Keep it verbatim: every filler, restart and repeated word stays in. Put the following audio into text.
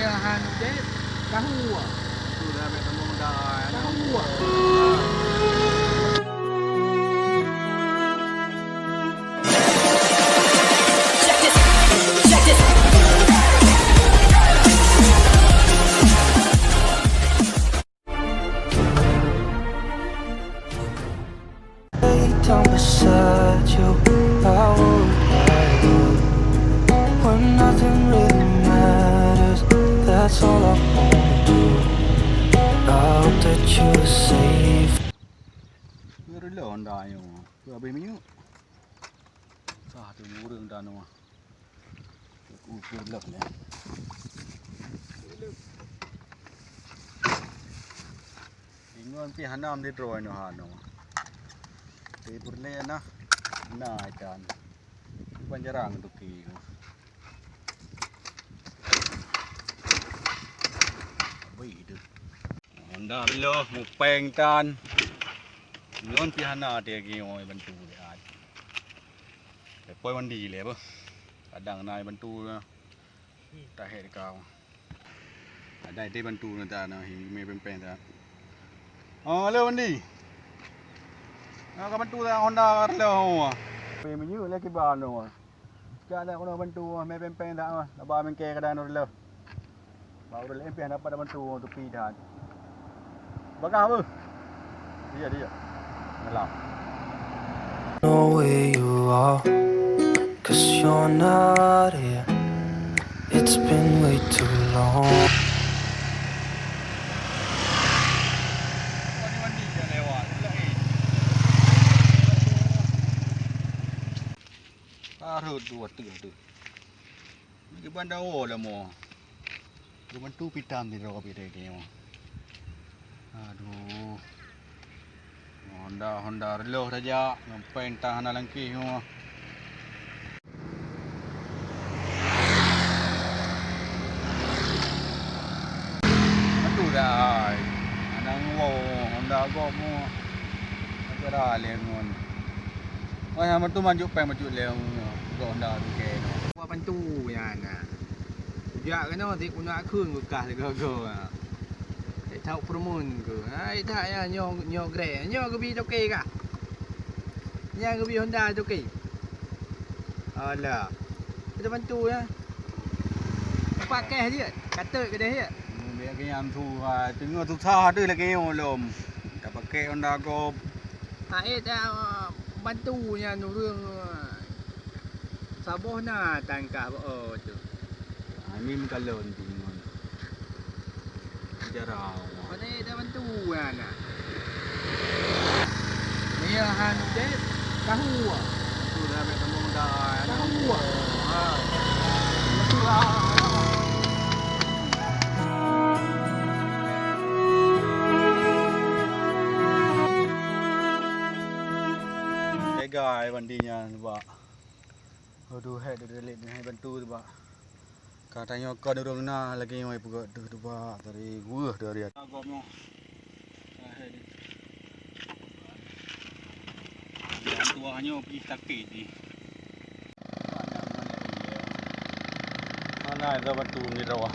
Ya, han, Dep. Tahu ah. Sudah, bek sambung dah. Tahu ah. Down beside you, I would, I would. When nothing really matters, that's all I wanna do. I hope that you are safe. Reuloh honda nyoe, tu habéh minyeuk. Sah tu ureueng tanoh. Ukur lom nyan. Ingon pih hana meudroe nyoe hano. Di peureulée na, na ikan. Ban jarang tuki. Abéh tu. Honda beulôh, mupeng tan. Ngon pih hana dia gioi bantu dia. Poi mandi lé beuh. Kadang na bantu na. Tahe kau. Ada dia bantu na ta na, hi mé peng-peng ta. Oh, halo mandi. Na ka bantu ta Honda ka reuloh. Pé meunyeuk lé kiban tu. Cak nak keunoe bantu, mé peng-peng dak ah, laba mengke kadang nurloh. Bak ureueng laén pih dapat bantu tupi that. Bagah beuh. Dia, dia. Dalam. Know where you are, 'cause you're not here. It's been way too long. Arut dua tiga tu. Lagi ban dawa lah mo. Geubantu pitam di droe pih dai nyoe. Aduh. Honda, Honda reuloh tajak, ngon peng tang hana langkeh nyoe. Aduh dai. Hana ngewau Honda gob nyoe. Acara lé ngon. Wah, hana tu manjuk peng manjuk lé ngon Honda tu ke. Buat bantu nyan. Kujak keunoe sit kunak kheun keu kah leugo-go. Ék thauk peureumeun keu. Hai that nyan nyoe, nyoe grek. Nyoe geubi toke kah? Nyan geubi Honda toke. Alah. Kita bantu ya. Pakai je. Katot ke deh ya. Biar ke nyang tu, ah, tengok susah tu lagi ulom. Tak pakai Honda gob. Hai dah bantu nyan ureueng. Saboh na tangkah bak, oh, tu. Ha, ni meukalon tu ngon. Jarang. Mana dah bantu kan? Ni han dek tahu ah. Tu dah ambil sambung dah. Tahu ah. Ha. Betul lah. Tega ai mandi nyan, Bak. Aduh, hai, dah, dah, dah, hai, bantu tu, Bak. Ka tanyoe kon ureueng na lagèe nyoe peugah tu, tu, Bak. Tadi weueh dari atas. Agam nyoe. Ah, hai, ni. Yang tua nyoe pergi sakit ni. Mana ada bantu ni dah, wah.